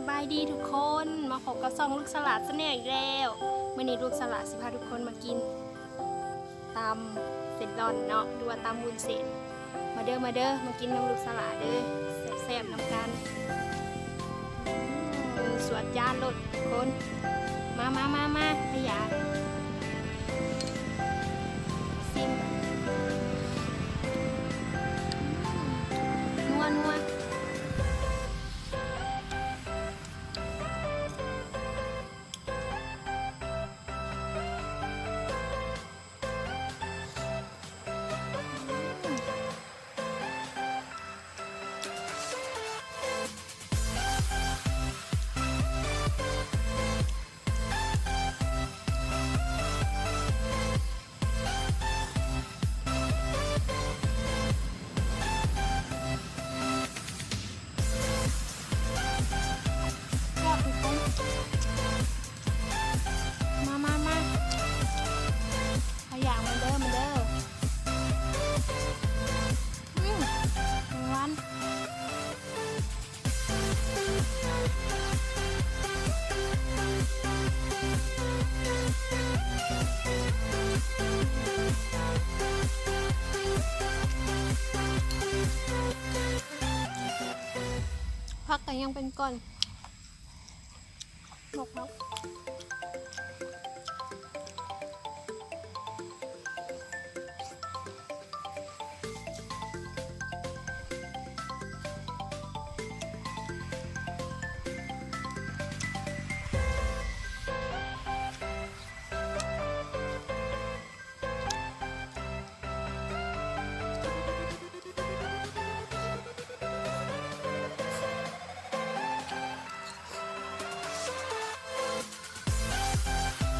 ສະບາຍດີທຸກຄົນ ມາພົບກັບຊ່ອງລູກສາລາແຊນແນວອີກແລ້ວ. ມື້ນີ້ລູກສາລາຊິພາທຸກຄົນມາກິນຕຳເສັ້ນລອນເນາະ ຫຼືວ່າຕຳວຸ້ນເສັ້ນ. ມາເດີ ມາເດີ ມາກິນນຳລູກສາລາເດີ ແຊບໆນຳກັນ. ອືມ ສວດຈານໂລດທຸກຄົນ. ມາ ມາ ມາ ມາ ພະຢາ ຊິມ. ອືມ ນົວໆ. ມາ ມາ ມາ ພະຢາ ມາເດີ ມາເດີ. ອືມ ຫວານ. ຜັກກໍຍັງເປັນກ້ອນ ໝົກເນາະ. ອື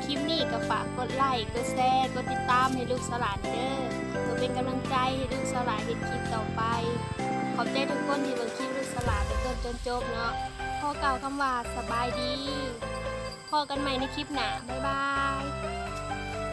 ຄລິບນີ້ກໍຝາກກົດໄລ ກົດແຊ ກົດຕິດຕາມໃຫ້ລູກສາວຫຼ້າແດ່ເດີ ເພື່ອເປັນກຳລັງໃຈໃຫ້ລູກສາວຫຼ້າເຮັດຄລິບຕໍ່ໄປ. ຂອບໃຈທຸກຄົນທີ່ເບິ່ງຄລິບລູກສາວຫຼ້າແຕ່ຕົ້ນຈົນຈົບເນາະ. ຂໍກ່າວຄຳວ່າສະບາຍດີ. ພໍ້ກັນໃໝ່ໃນຄລິບໜ້າ. ບາຍບາຍ.